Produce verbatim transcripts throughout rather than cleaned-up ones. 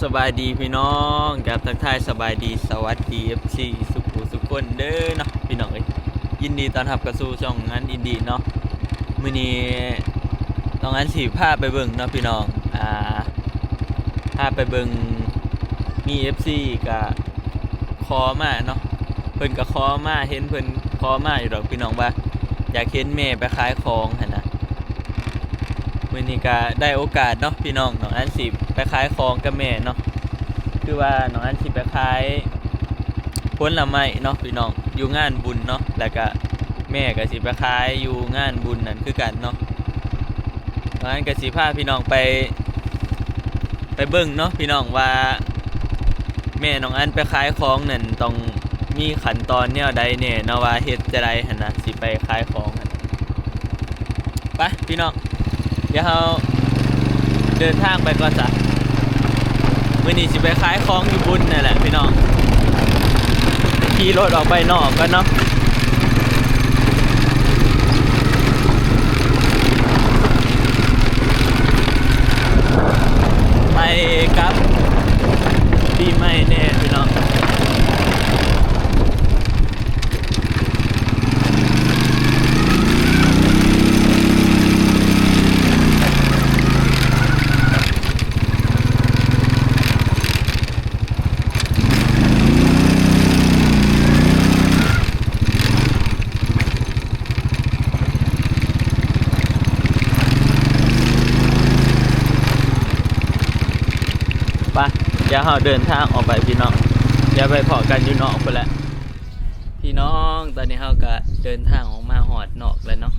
สบายดีพี่น้องครับ ทักทายสบายดี สวัสดี เอฟซี สุขุสุขคนเด้อเนาะพี่น้องเอ้ย ยินดีต้อนรับเข้าสู่ช่องน้องอันอินดี้เนาะ มื้อนี้น้องอันสิพาไปเบิ่งเนาะพี่น้อง อ่า พาไปเบิ่ง มี เอฟซี ก็ขอมาเนาะ เพิ่นก็ขอมา เห็นเพิ่นขอมาอยู่ดอกพี่น้อง ว่าอยากเห็นแม่ไปขายของหั้นนะ มื้อนี้ก็ได้โอกาสเนาะพี่น้อง น้องอันสิไปขายของกับแม่เนาะ คือว่าน้องอันสิไปขายผลไม้เนาะพี่น้อง อยู่งานบุญเนาะ แล้วก็แม่ก็สิไปขายอยู่งานบุญนั่นคือกันเนาะ น้องอันก็สิพาพี่น้องไป ไปเบิ่งเนาะพี่น้อง ว่าแม่น้องอันไปขายของนั่นต้องมีขั้นตอนแนวใดแน่เนาะ ว่าเฮ็ดจั่งใดหั้นนะ สิไปขายของหั้น ไปพี่น้อง เดี๋ยวเราเดินทางไปก่อนจ้ะ มื้อนี้สิไปขายของอยู่บุญนั่นแหละพี่น้อง ขี่รถออกไปนอกก่อนเนาะ ไปกับปีใหม่แน่พี่น้อง ไป เดี๋ยวเราเดินทางออกไปพี่น้อง เดี๋ยวไปพ้อกันอยู่นอกพู้นแหละ พี่น้อง ตอนนี้เราก็เดินทางออกมาฮอดนอกแล้วเนาะ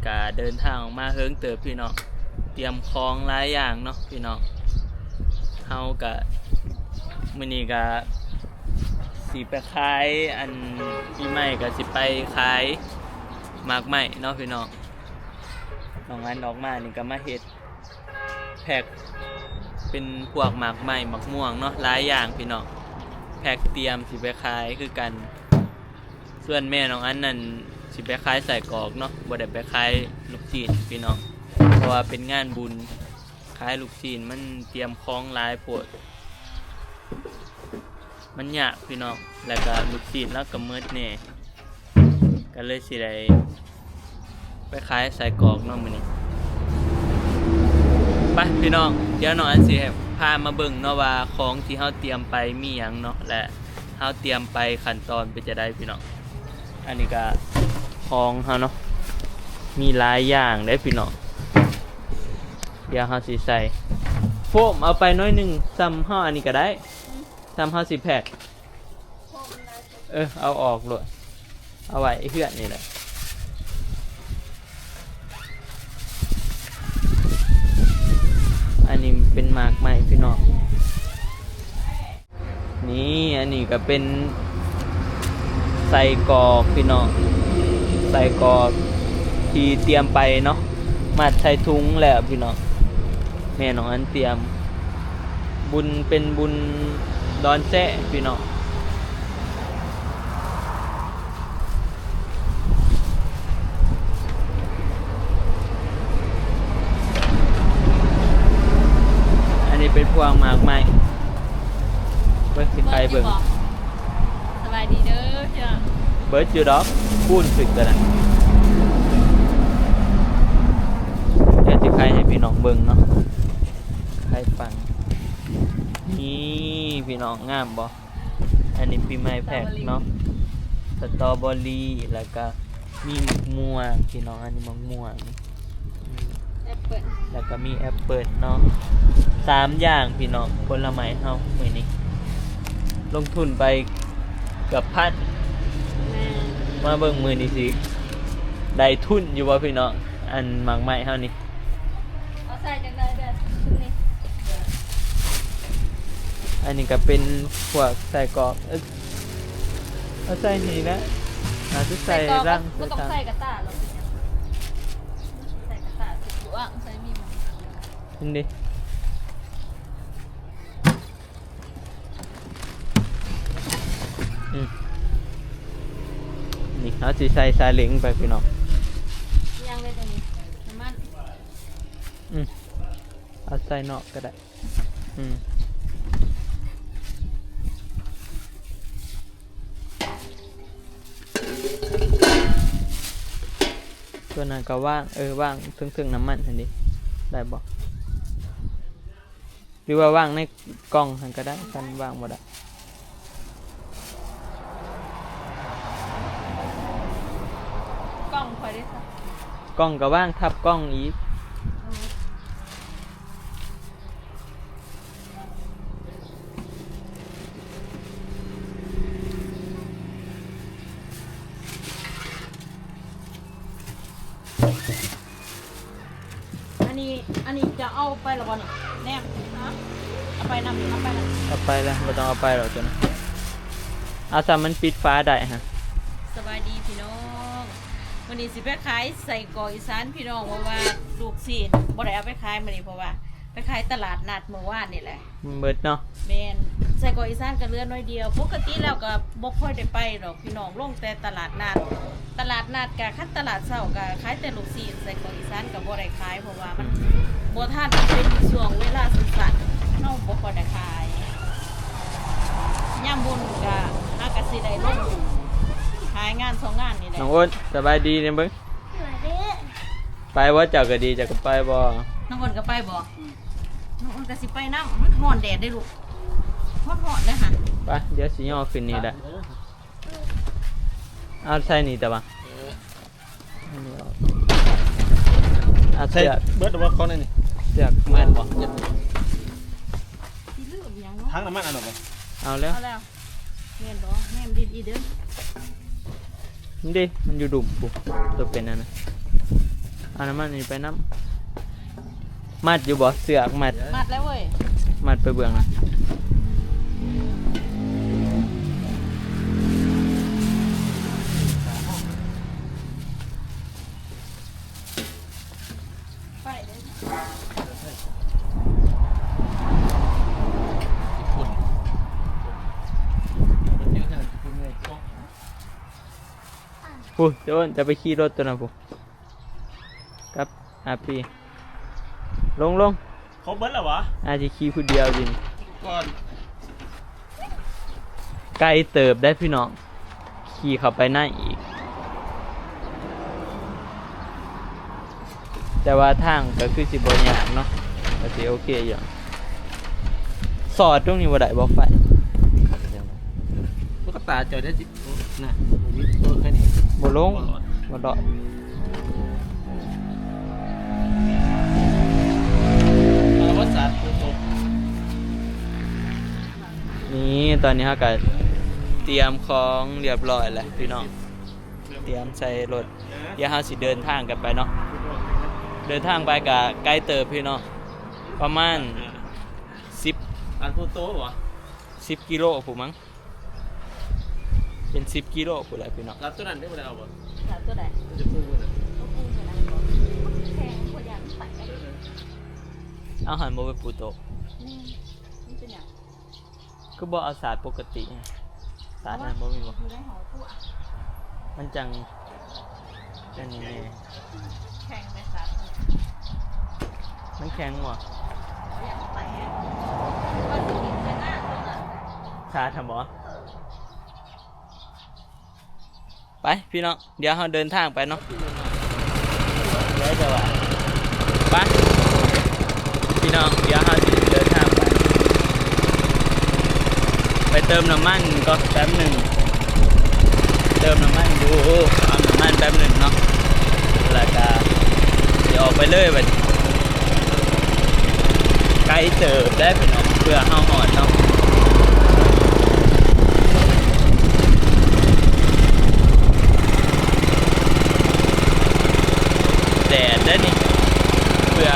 ก็เดินทางออกมาเฮิงเติบพี่น้อง เตรียมของหลายอย่างเนาะพี่น้อง เราก็ มื้อนี้ก็สิไปขาย อันปีใหม่ก็สิไปขายหมากไม้เนาะพี่น้อง น้องอันออกมานี่ก็มาเฮ็ดแพ็คเป็นพวกหมากไม้ หมากม่วงเนาะ หลายอย่างพี่น้อง แพ็คเตรียมสิไปขายคือกัน ส่วนแม่น้องอันนั่นสิไปขายไส้กรอกเนาะ บ่ได้ไปขายลูกชิ้นพี่น้อง เพราะว่าเป็นงานบุญ ขายลูกชิ้นมันเตรียมของหลายโพด มันยากพี่น้อง แล้วก็ลูกชิ้นลาวก็หมดแน่ ก็เลยสิได้ไปขายไส้กรอกเนาะมื้อนี้ ไปพี่น้อง เดี๋ยวน้องอันสิให้พามาเบิ่งเนาะ ว่าของที่เราเตรียมไปมีหยังเนาะ และเราเตรียมไปขั้นตอนเป็นจั่งใดพี่น้อง อันนี้ก็ของเราเนาะ มีหลายอย่างเด้พี่น้อง เดี๋ยวเราสิใส่โฟม เอาไปหน่อยหนึ่ง ส่ำเราอันนี้ก็ได้ ส่ำเราสิแพ็ค เออ เอาออกโลด เอาไว้เฮือนนี่แหละ อันนี้เป็นหมากไม้พี่น้อง นี่ อันนี้ก็เป็นไส้กรอกพี่น้อง ไส้กรอกที่เตรียมไปเนาะ มัดใส่ถุงแล้วพี่น้อง แม่น้องอันเตรียม บุญเป็นบุญดอนแซะพี่น้อง อันนี้เป็นพวงหมากไม้ เบิ่งสิไปเบิ่ง สบายดีเด้อพี่น้อง เบิดอยู่ดอก ปูนสึกตัวนั้น เดี๋ยวสิไขให้พี่น้องเบิ่งเนาะ ไขปัง นี่พี่น้องงามบ่ อันนี้ปีใหม่แพ็คเนาะ สตรอเบอรี่ แล้วก็มีมะม่วงพี่น้อง อันนี้มะม่วง แอปเปิ้ล แล้วก็มีแอปเปิ้ลเนาะ สามอย่างพี่น้อง ผลไม้เฮามื้อนี้ ลงทุนไปเกือบพัน แม่น มาเบิ่งมื้อนี้สิได้ทุนอยู่บ่พี่น้อง อันหมากไม้เฮานี่ เอาใส่จังใด๋เด้อ นี่ อันนี้ก็เป็นพวกไส้กรอก เอ้ย เอาใส่นี่นะ อาจจะใส่ ใส่กรอก รัง บ่ต้อง ใส่ ใส่กระต่าหรอก ใส่กระต่าสิบ่อ่ะ ใส่มีมัน นี่ดิ อืม นี่เราสิใส่ซาเล้งไปพี่น้อง ยังเลยตัวนี้ น้ำมัน อืม เอาใส่นอกก็ได้ อืม อันนั้นก็วาง เออ วางเทิงๆน้ำมันหั่นดิ ได้บ่ หรือว่าวางในกล่องหั่นก็ได้ คันวางบ่ได้ กล่องข่อยเด้ซะ กล่องก็วางทับกล่องอีก อันนี้ อันนี้จะเอาไปหรอบ่นี่ แนม ฮะ เอาไปนำ เอาไปนำ เอาไปแล้ว บ่ต้องเอาไปหรอกจ้ะนะ เอาซะมันปิดฝาได้ฮะ สบายดีพี่น้อง มื้อนี้สิไปขายไส้กรอกอีสานพี่น้อง เพราะว่าลูกชิ้นบ่ได้เอาไปขายมื้อนี้ เพราะว่าไปขายตลาดนัดมื้อวานนี่แหละ มันเบิดเนาะ แม่น ไส้กรอกอีสานก็เหลือน้อยเดียว ปกติแล้วก็บ่ค่อยได้ไปดอกพี่น้อง ลงแต่ตลาดนัด ตลาดนัดก็ คันตลาดเช้าก็ขายแต่ลูกชิ้น ไส้กรอกอีสานก็บ่ได้ขาย เพราะว่ามัน อืม บ่ทัน เป็นช่วงเวลาสั้นๆ เฮาบ่ค่อยได้ขาย ยามบุญก็หากะสิได้ลงขายงานสองงานนี่แหละ น้องอ้น สบายดีเนี่ยเบิ่ง ไปบ่ เจ้าก็ดี เจ้าก็ไปบ่ น้องอ้นก็ไปบ่ น้องอ้นก็สิไปนำ มันฮ้อนแดดเด้ลูก ฮ้อนๆเด้อค่ะ ไป เดี๋ยวสิย่อขึ้นนี่แหละ เอาใส่นี่แต่ว่า เออ อันนี้ออก เอา ใส่ เสือก เบิดหรือว่าของในนี่ เสือก แม่นบ่ เย็น สิลืมหยังเนาะ ทั้งน้ำมันอันนั้นบ่ เอาแล้ว เอาแล้ว แม่นบ่ แม่นดีๆเด้อ นี่ดิ มันอยู่ดุมปุ๊บ ตัวเป็นอันนั้น เอาน้ำมันนี่ไปนำ มัดอยู่บ่ เสือกมัด มัดแล้วเว้ย มัดไปเบื้องนะ ไปเด้อ พูด เดี๋ยวจะไปขี่รถตัวนั้นพูด ครับ อาปี ลง ลง เขาเบิดแล้ววะ อาจจะขี่ผู้เดียวอยู่นี่ ก่อน ไกลเติบได้พี่น้อง ขี่เข้าไปในอีก แต่ว่าทางก็คือสิบ่ยากเนาะ ก็สิโอเคอยู่ สอดตรงนี้บ่ได้บ่ไฟ ตุ๊กตาเจ้าได้จิ น่ะ บ่มีตัวแค่นี้ บ่ลง บ่รอด บ่รอด เอาละว่าสัตว์ตัวโต นี่ ตอนนี้เราก็เตรียมของเรียบร้อยแล้วพี่น้อง เตรียมใส่รถ เดี๋ยวเราสิเดินทางกันไปเนาะ เดินทางไปก็ไกลเติบพี่น้อง ประมาณสิบ อันผู้โตบ่ สิบกิโลพู้นมั้ง เป็นสิบกิโลพู้นแหละพี่น้อง รับตัวนั้นได้บ่ได้เอาบ่ รับตัวใด มันจะปูนะ ก็ปูอยู่นั่นบ่ มันแพง คนอยากมันไปได้ เอาหั่นบ่ไปปูโต๊ะ นี่ มันเป็นหยัง คือบ่เอาสาดปกติ สาดนั้นบ่มีบ่ อยู่ในหอครัว มันจัง อันนี้แน่ แข็งไหมคะ มันแข็งบ่ อยากไปอะ ว่าสิกินไปหน้าตรงนั้น สาดหั่นบ่ ไปพี่น้อง เดี๋ยวเราเดินทางไปเนาะ เดี๋ยวจะว่า ไป พี่น้อง เดี๋ยวเราสิเดินทางไป ไปเติมน้ำมันก็แป๊บหนึ่ง เติมน้ำมันดู เอาน้ำมันแป๊บหนึ่งเนาะ แล้วก็สิออกไปเลยบัดนี้ ไกลเติบได้พี่น้อง เพื่อเฮาฮอดเนาะ แดดได้นี่ เพื่อ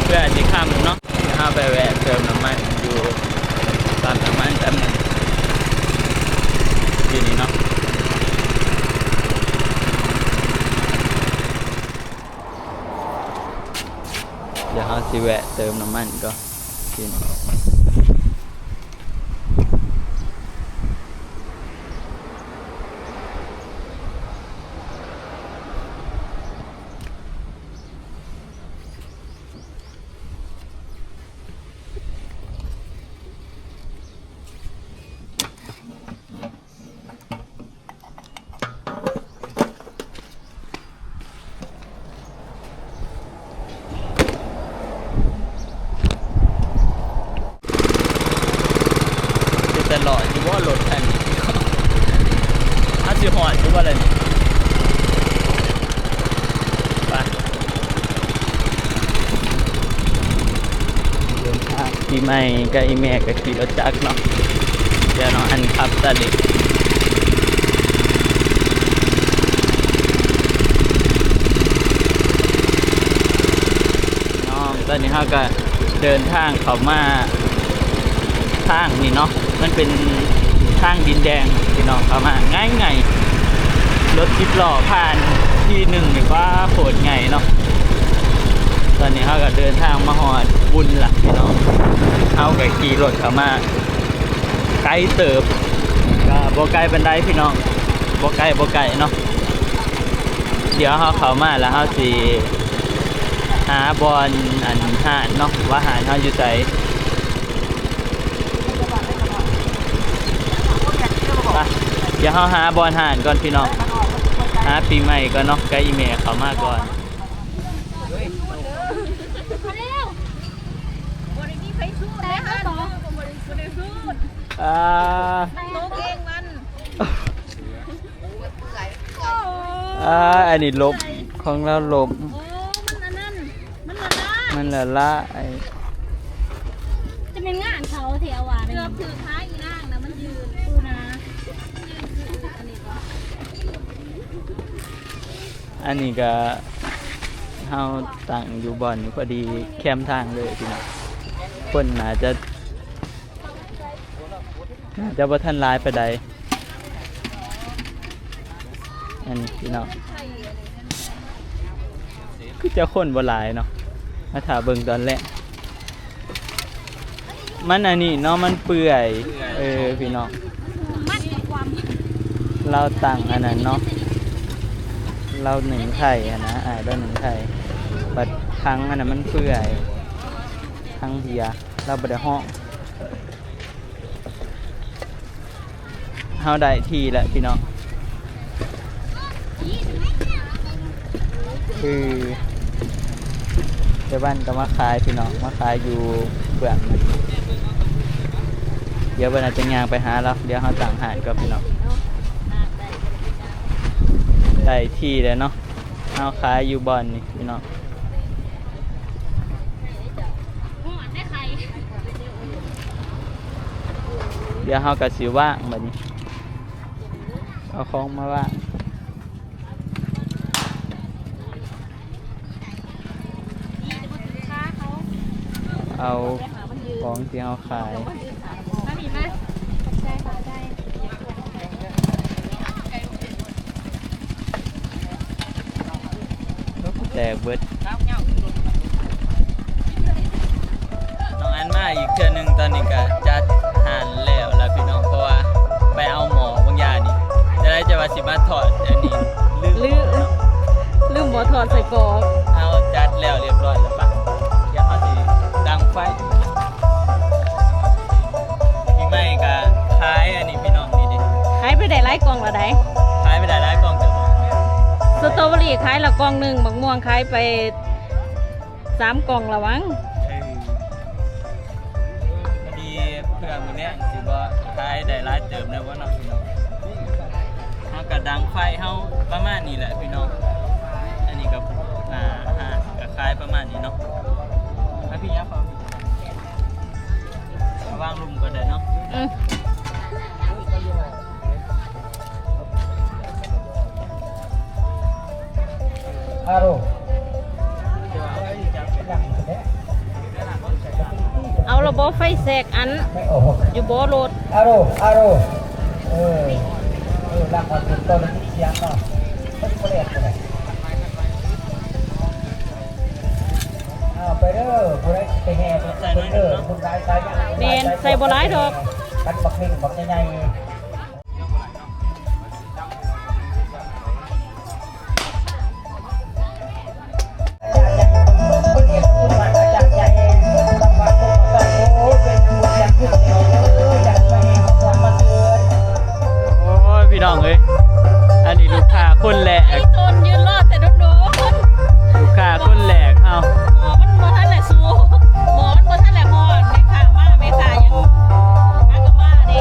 เพื่อสิค่ำเนาะ เดี๋ยวเราไปแวะเติมน้ำมันอยู่ปั๊มน้ำมันแป๊บหนึ่ง อยู่นี่เนาะ เดี๋ยวเราสิแวะเติมน้ำมันก่อน อยู่นี่ ว่ารถคันนี้ อาจสิฮอดอยู่บ่ล่ะนี่ ไป เดินทางปีใหม่กับอีแม่ก็ขี่รถจักรเนาะ เดี๋ยวน้องอันขับซาเล้ง น้อง ตอนนี้เราก็เดินทางเข้ามาทางนี่เนาะ มันเป็นทางดินแดงพี่น้อง เข้ามาง่ายๆ รถสิบล้อผ่านทีหนึ่งนี่ว่าโคตรง่ายเนาะ ตอนนี้เราก็เดินทางมาฮอดบุญละพี่น้อง เราก็ขี่รถเข้ามาไกลเติบ ก็บ่ไกลปานใดพี่น้อง บ่ไกลบ่ไกลเนาะ เดี๋ยวเราเข้ามาแล้วเราสิหาบ่อนอันห้านเนาะ ว่าห้านเราอยู่ไส ไป เดี๋ยวเราหาบ่อนห้านก่อนพี่น้อง หาปีใหม่ก่อนเนาะ กับอีแม่เข้ามาก่อน บ่ได้มีไผสู้นะ แต่เขาบอก บ่ได้ บ่ได้สู้ อ่า มันตกเองมัน อ่า อันนี้ลบ ของเราลบ โอ้ มันอันนั้น มันละลาย มันละลาย จะเป็นงานเขาแถวว่า เกือบถือท้ายอีนางนะ มันยืน ดูนะ อันนี้ก็ เฮาตั้งอยู่บ่อนพอดีแคมทางเลยพี่น้อง คนน่าจะ น่าจะบ่ทันหลายปานใด อันนี้พี่น้อง คือจะคนบ่หลายเนาะ มาถ่าเบิ่งตอนแรก มันอันนี้เนาะ มันเปื่อย เปื่อย เออ พี่น้อง มันความ เราตั้งอันนั้นเนาะ เราหนึ่งไข่อะนะ อ่า เราหนึ่งไข่ บัดถังอันนั้นมันเปื่อย ถังเบียร์ เราบ่ได้ฮ้อง เฮาได้ที่แล้วพี่น้อง คือเจ้าบ้านก็มาขายพี่น้อง มาขายอยู่เบื้องนั้น เดี๋ยวเพิ่นอาจจะย่างไปหาเรา เดี๋ยวเฮาตั้งห้านก่อนพี่น้อง ได้ที่แล้วเนาะ เฮาขายอยู่บ่อนนี่พี่น้อง เดี๋ยวเฮาก็สิวางบัดนี้ เอาของมาวาง เอาของที่เฮาขาย มานี่มา ขอบใจ ขอบใจ แตกเบิด น้องอันมาอีกเทื่อหนึ่ง ตอนนี้ก็จัดห้านแล้วล่ะพี่น้อง เพราะว่าไปเอาหม้อบางอย่างนี่ จะได้จะว่าสิมาทอดอันนี้ ลืม ลืม ลืมบ่ทอดไส้กรอก เอาจัดแล้วเรียบร้อยแล้วปะ เดี๋ยวเฮาสิดังไฟ ปีใหม่ก็ขายอันนี้พี่น้องนี่ดิ ขายไปได้หลายกล่องแล้วใด ขายไปได้หลายกล่องเติบบ่ สตรอเบอรี่ขายละกล่องหนึ่ง บักม่วงขายไปสามกล่องละวัง เออ พอดีเพื่อมื้อแลงสิบ่ขายได้หลายเติบแน่บ่เนาะพี่น้อง เฮาก็ดังไฟเฮาประมาณนี้แหละพี่น้อง อันนี้ก็ อ่า อ่า ก็ขายประมาณนี้เนาะ แล้วพี่ยักษ์เขา วางลุ่มก็ได้เนาะ อืม อาโร เอาระบบไฟแทรกอัน ไม่ออก อยู่บ่รถ อาโร อาโร เออ เออ หลังวันเป็นต้นเสียงเนาะ ไม่ได้เรียกเลย เอาไปเด้อ ผู้ใดสิไปแห่ไปเด้อ บุญหลายสายยาว แม่น ใส่บ่หลายดอก คันบักเฮงบักใหญ่ๆ โอ้ย พี่น้องเอ้ย อันนี้ลูกค้าคนแรก ไอ้ต้นยืนรอแต่โดนๆ ลูกค้าคนแรกเฮา หมอมันบ่ทันแหละสู้ หมอมันบ่ทันแหละฮ้อน แม่ค้ามา แม่ค้ายังหากะมาเด้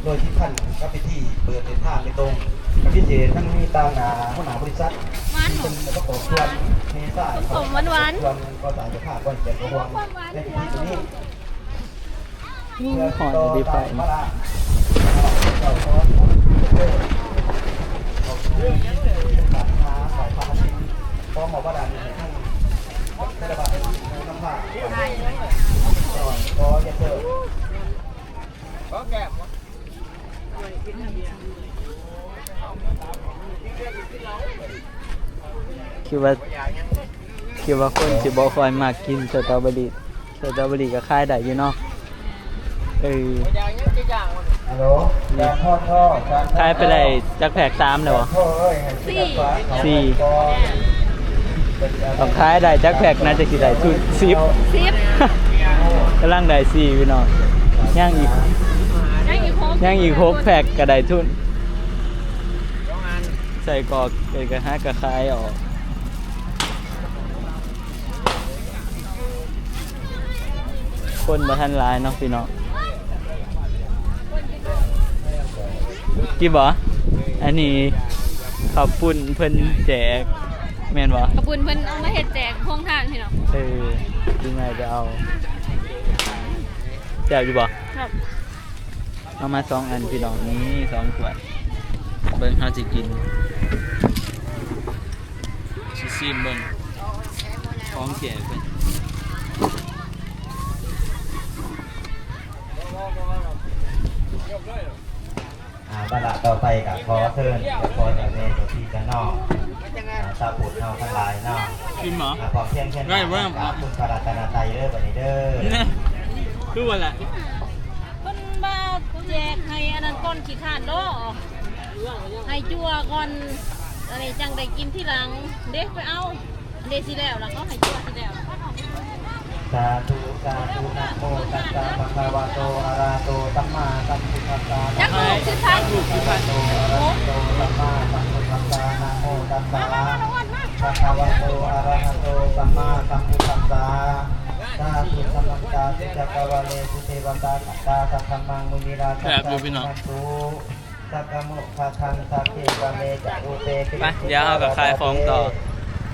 โดยที่ท่านกับพิธีเปิดเดินทางโดยตรงกับพิเศษทั้งมีตางหน้าหัวหน้าบริษัท หวาน ที่เป็นประกอบส่วนเมษา สมๆหวานๆ ส่วนก็สายจะภาพวันเกียรติกระหวงในพิธีนี้ อืม หอมดีไป เพื่อต่อตามพระราช ขอหมอพระดานี้ให้ท่านได้ระบาดในน้ำผ้า ขออย่าเจอ คิดว่า คิดว่าคนสิบ่ค่อยมักกินสตรอเบอรี่ สตรอเบอรี่ก็ขายได้อยู่เนาะ เออ ฮัลโหล จานทอดทอด จานทอดทอด ขายไปได้จักแพ็ค สามแล้วบ่ พ่อเอ้ย สี่ สี่ ต้องขายได้จักแพ็ค น่าจะสิได้ทุน สิบ สิบ กำลังได้สี่พี่น้อง ยังอีก ยังอีกหก ยังอีกหกแพ็คก็ได้ทุน ไส้กรอกเอ้ยก็หากะขายออก คนบ่ทันหลายเนาะพี่น้อง กี่บ่ อันนี้ข้าวปุ้นเพิ่นแจก แม่นบ่ ข้าวปุ้นเพิ่นเอามาเฮ็ดแจกโรงทานพี่น้อง เออ ปีใหม่ไปเอา แซ่บอยู่บ่ ครับ เอามาสองอันพี่น้อง นี่สองถ้วย เบิ่งเฮาสิกิน สิซิมเบิ่ง ของแจกเพิ่น อ่า บัดละต่อไปก็ขอเชิญเจ้าพ่อเจ้าแม่เจ้าพี่เจ้าน้อง อ่า ชาวพุทธเฮาทั้งหลายเนาะ กินหมอ อ่า พร้อมเพียงเช่น ได้เว้ย กัน ขอบคุณพระรัตนตรัยเด้อ บัดนี้เด้อ เนี่ย คือว่าแหละ เพิ่นมาแจกให้อันนั้นก่อนขี้คร้านเนาะ ให้จั่วก่อน อันนี้จั่งได้กินทีหลัง เด้ไปเอา เด้สิแล้วล่ะ เขาให้จั่วสิแล้ว สาธุ สาธุ นะโมตัสสะ ภะคะวะโต อะระหะโต สัมมาสัมพุทธัสสะ จักลูกสิคะ นะโมตัสสะ ภะคะวะโต อะระหะโต สัมมาสัมพุทธัสสะ นะโมตัสสะ ภะคะวะโต อะระหะโต สัมมาสัมพุทธัสสะ สาธุ สัมมันตา สุจักกะวาเลสุเทวตา สัตตา สัทธัมมัง มุนิราช แซ่บอยู่พี่น้อง สัตตา สุนันตุ สักกะมุขะคัน สักเขวะเม จะอุเป ไป เดี๋ยวเราก็ขายของต่อ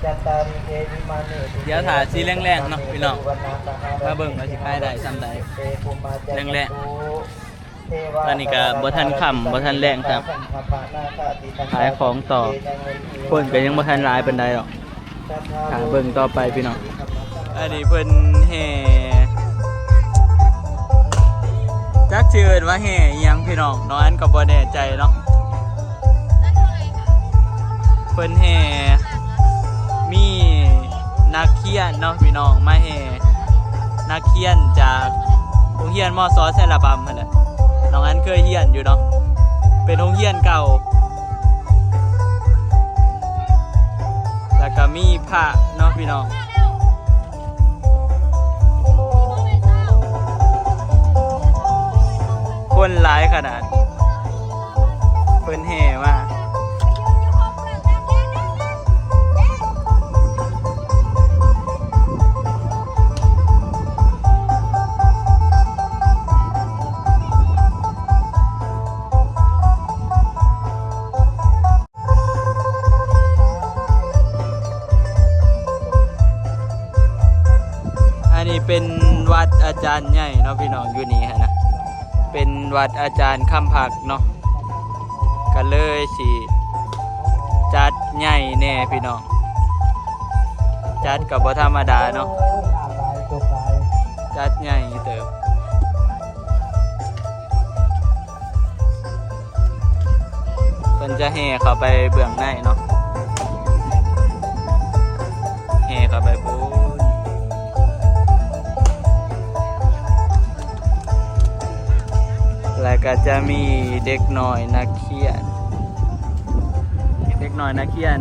จัตตาริเทวิมาเน เดี๋ยวถ่ายสีแรงๆเนาะพี่น้อง มาเบิ่งว่าสิขายได้ส่ำใด แรงๆ ตอนนี้ก็บ่ทันค่ำบ่ทันแลงครับ ขายของต่อ คนก็ยังบ่ทันหลายปานใดหรอก ถ้าเบิ่งต่อไปพี่น้อง อันนี้เพิ่นแห่ จักชื่อเอิ้นว่าแห่อิหยังพี่น้อง น้องอันก็บ่แน่ใจเนาะ เพิ่นแห่ มีนักเรียนเนาะพี่น้อง มาแห่ นักเรียนจากโรงเรียน ม.ส. ไซระบำหั่นแหละ น้องอันเคยเรียนอยู่เนาะ เป็นโรงเรียนเก่า แล้วก็มีพระเนาะพี่น้อง คนหลายขนาด เพิ่นแห่มา อันนี้เป็นวัดอาจารย์ใหญ่เนาะพี่น้อง อยู่นี่ฮะนะ เป็นวัดอาจารย์คำพักเนาะ ก็เลยสิจัดใหญ่แน่พี่น้อง จัดก็บ่ธรรมดาเนาะ จัดใหญ่เติบ เพิ่นจะแห่เข้าไปเบื้องในเนาะ แห่เข้าไปพู้น แล้วก็จะมีเด็กน้อยนักเรียน เด็กน้อยนักเรียน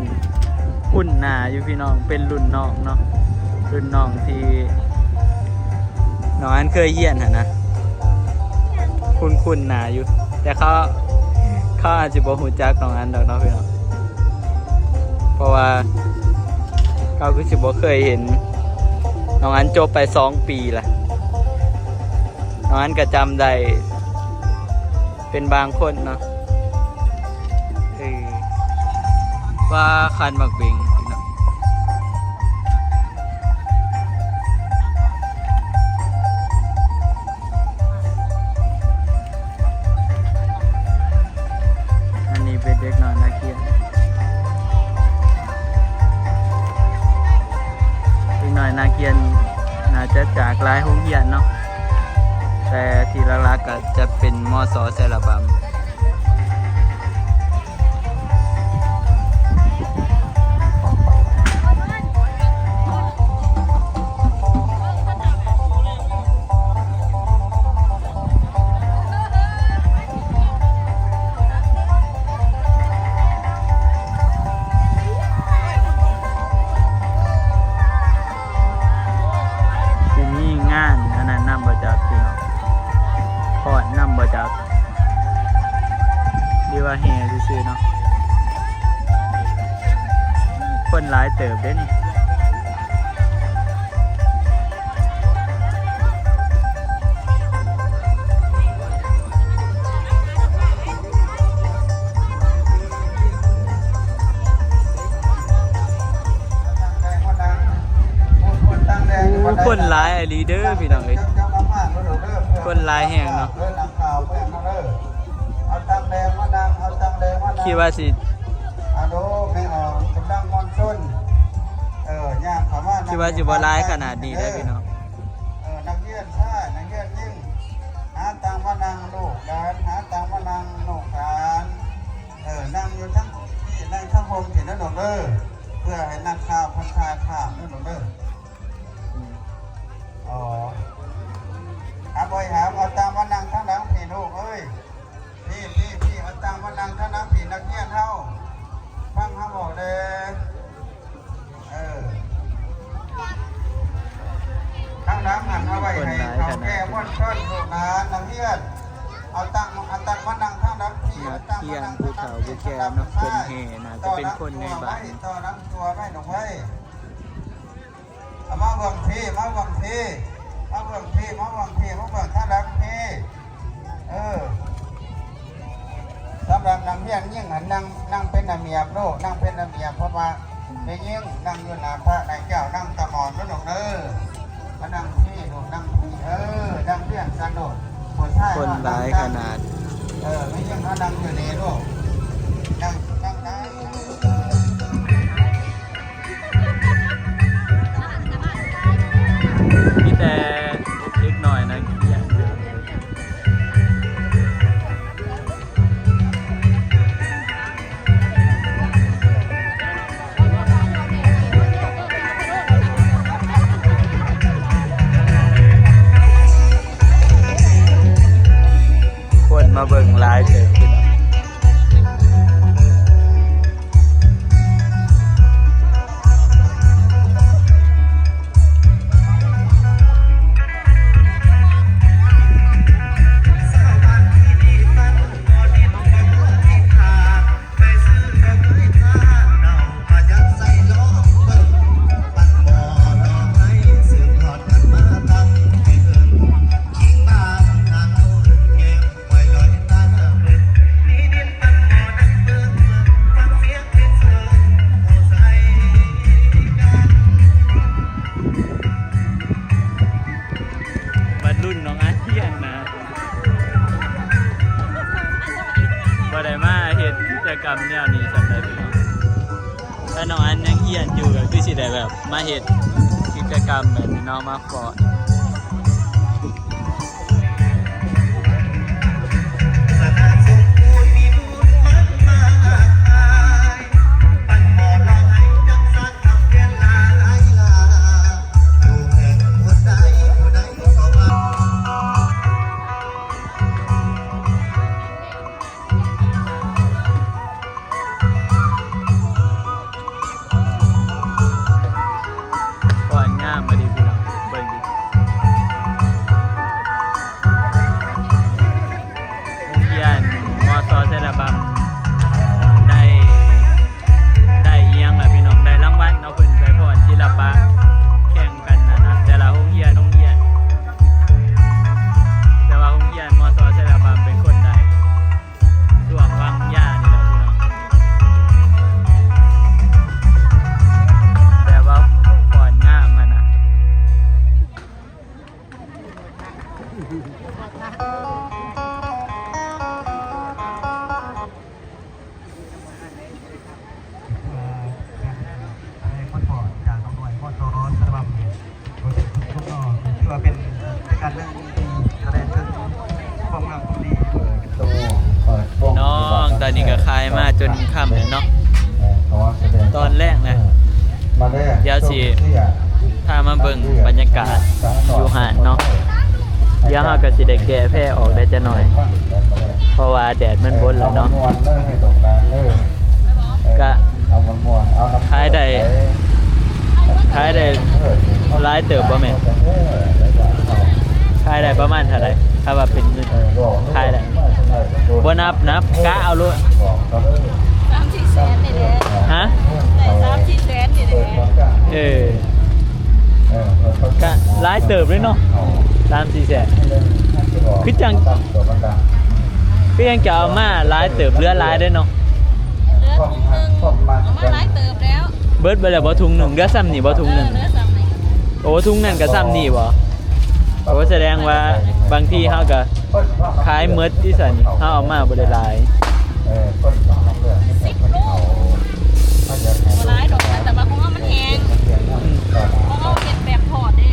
คุ้นหน้าอยู่พี่น้อง เป็นรุ่นน้องเนาะ รุ่นน้องที่น้องอันเคยเรียนหั่นนะ คุ้นๆหน้าอยู่ แต่เขา เขาอาจจะบ่รู้จักน้องอันดอกเนาะพี่น้อง เพราะว่าเขาคือสิบ่เคยเห็น น้องอันจบไปสองปีละ น้องอันก็จำได้ เป็นบางคนเนาะ เออ ว่าคันบักเบงพี่น้อง อันนี้เป็นเด็กน้อยนักเรียน เด็กน้อยนักเรียนน่าจะจากหลายโรงเรียนเนาะ แต่ที่หลักๆก็จะเป็น ม.ส. ไซราบัม สิมีงานอันนั้นนำบ่จักพี่น้อง ฟ้อนนำบ่จัก หรือว่าแห่ซื่อๆเนาะ คนหลายเติบเด้นี่ โอ้ คนหลายอีหลีเด้อพี่น้องเอ้ย คนหลายแฮงเนาะ เอาตังแดงมานั่ง เอาตังแดงมานั่ง คิดว่าสิ ฮัลโหล แม่ออกกำลังมวลชน เออ ย่างเข้ามานั่ง คิดว่าสิบ่หลายขนาดนี้เด้อพี่น้อง เออ นักเรียนชาย นักเรียนหญิง หาตังมานั่งลูกหลาน หาตังมานั่งลูกหลาน เออ นั่งอยู่ทั้งที่ นั่งทั้งโฮมที่นั่นดอกเด้อ เพื่อให้นักข่าวเพิ่นถ่ายภาพนั่นดอกเด้อ อ๋อ หาบ่อยหา เอาตังมานั่งทางหลังพี่ลูกเอ้ย พี่ พี่ พี่ เอาตังมานั่งทางหลังพี่ นักเรียนเฮา ฟังเฮาบอกเด้อ เออ ทางหลังหันเอาไว้ให้เฒ่าแก่มวลชนลูกหลานนักเรียน เอาตัง เอาตังมานั่งทางหลังพี่ เอาตังมานั่งทางหลังพี่ นักเรียนผู้เฒ่าผู้แก่เนาะ เพิ่นแห่น่าจะเป็นคนในบ้าน ต้อนรับตัวไว้หน่อย เอามาเบิ่งพี่ มาเบิ่งพี่ มาเบิ่งพี่ มาเบิ่งพี่ มาเบิ่งทางหลังพี่ เออ สำหรับนักเรียนหญิงหันนั่ง นั่งเป็นระเบียบลูก นั่งเป็นระเบียบ เพราะว่าแม่หญิงนั่งอยู่หน้าพระนายเจ้า นั่งตะหมอนนั่นดอกเด้อ มานั่งพี่ลูก นั่งพี่ เออ นั่งเพียงกันลูก ผู้ชาย คนหลายขนาด เออ แม่หญิงมานั่งอยู่นี่ลูก นั่ง นั่งได้ มีแต่เด็กน้อยนักเรียน คนมาเบิ่งหลายเติบพี่น้อง วัยรุ่นน้องอาเซียนนะ บ่ได้มาเฮ็ดกิจกรรมแนวนี้ส่ำใดพี่น้อง ถ้าน้องอันยังเฮียนอยู่ก็คือสิได้แบบมาเฮ็ดกิจกรรมแบบนี้เนาะ มาฟ้อน ฟ้อนงามมาดิพี่น้อง เบิ่งดิ โรงเรียน ม.ส. ไซราบัม ได้ ได้อิหยังล่ะพี่น้อง ได้รางวัลเนาะ เพิ่นไปฟ้อนศิลปะ แข่งกันนะนะ แต่ละโรงเรียน โรงเรียน แต่ว่าโรงเรียน ม.ส. ไซราบัม เป็นคนได้ นี่ก็ขายมาจนค่ำแล้วเนาะ ตอนแรกนะ เดี๋ยวสิพามาเบิ่งบรรยากาศอยู่ห้านเนาะ เดี๋ยวเราก็สิได้แก้แพออกได้จักหน่อย เพราะว่าแดดมันบดแล้วเนาะ ก็ขายได้ ขายได้หลายเติบบ่แม่ ขายได้ประมาณเท่าไหร่ ถ้าว่าเป็นเงิน ขายได้ บ่นับ นับ กะเอาโลด สามสี่แสนนี่แหละ ฮะ ได้สามสี่แสนนี่แหละ เออ กะหลายเติบเลยเนาะ สามสี่แสน คือจั่ง คือจั่งจะเอามาหลายเติบ เหลือหลายเด้อเนาะ เหลือถุงหนึ่ง เอามาหลายเติบแล้ว เบิดไปแล้วบ่ถุงหนึ่ง เหลือส่ำนี่บ่ถุงหนึ่ง เออ เหลือส่ำนี่ โอ้ ถุงนั่นก็ส่ำนี่บ่ โอ้ แสดงว่าบางทีเราก็ขายหมดที่ซั่น เราเอามาบ่ได้หลาย สิบโล บ่หลายดอกนะ แต่ว่าของเรามันแห้ง อืม ของเราเฮ็ดแบบทอดเด้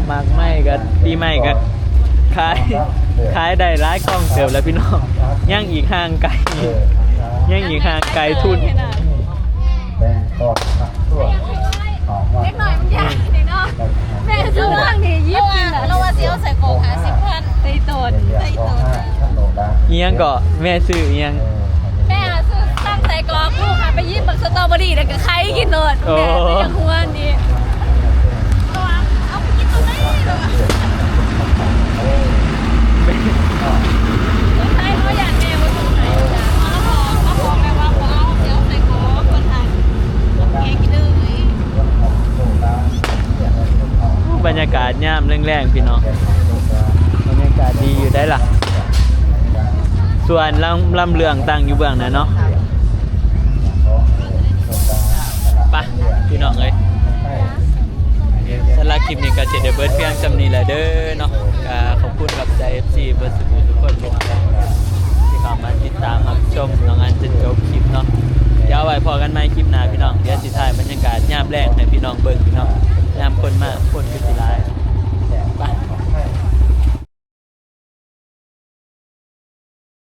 หมากไม้ก็ ปีใหม่ก็ขาย ขายได้หลายกล่องเติบแล้วพี่น้อง ยังอีกห่างไกล ยังอีกห่างไกลทุน แบ่งกองทัพทั่ว ออกมา เล็กน้อยมันใหญ่นี่เนาะ แม่ซื้อเรื่องนี้ยิบนี่แหละ เราว่าสิเอาใส่กล่องห้าสิบพัน ใส่โตน ใส่โตน อีหยังก็แม่ซื้ออีหยัง แม่ซื้อสั่งใส่กล่อง ลูกหาไปยิบบักสตรอเบอรี่แล้วก็ไข่กินโลด โอ้ แม่ก็ยังหัวนี่ เอาไปกินตรงไหนเหรอ ใช่ เพราะอย่างแม่ว่าตรงไหนจ้ะ เอาของ เอาของแม่ว่าบ่เอา เดี๋ยวใส่กล่อง คนไทย แกงกินเลย บรรยากาศยามแลงๆ พี่น้อง บรรยากาศดีอยู่ได้ล่ะ ส่วนลำ ลำเรื่องตั้งอยู่เบื้องหน้าเนาะ ไป พี่น้องเอ้ย สำหรับคลิปนี้ก็จะได้เบิดเพียงส่ำนี้แหละเด้อเนาะ ก็ขอบคุณขอบใจ เอฟซี เบิดสุขุทุกคนที่เข้ามาติดตามรับชมน้องอันจนจบคลิปเนาะ เดี๋ยวไว้พ้อกันใหม่คลิปหน้าพี่น้อง เดี๋ยวสิถ่ายบรรยากาศยามแลงให้พี่น้องเบิ่งพี่น้อง ยามคนมา คนคือสิหลาย ไป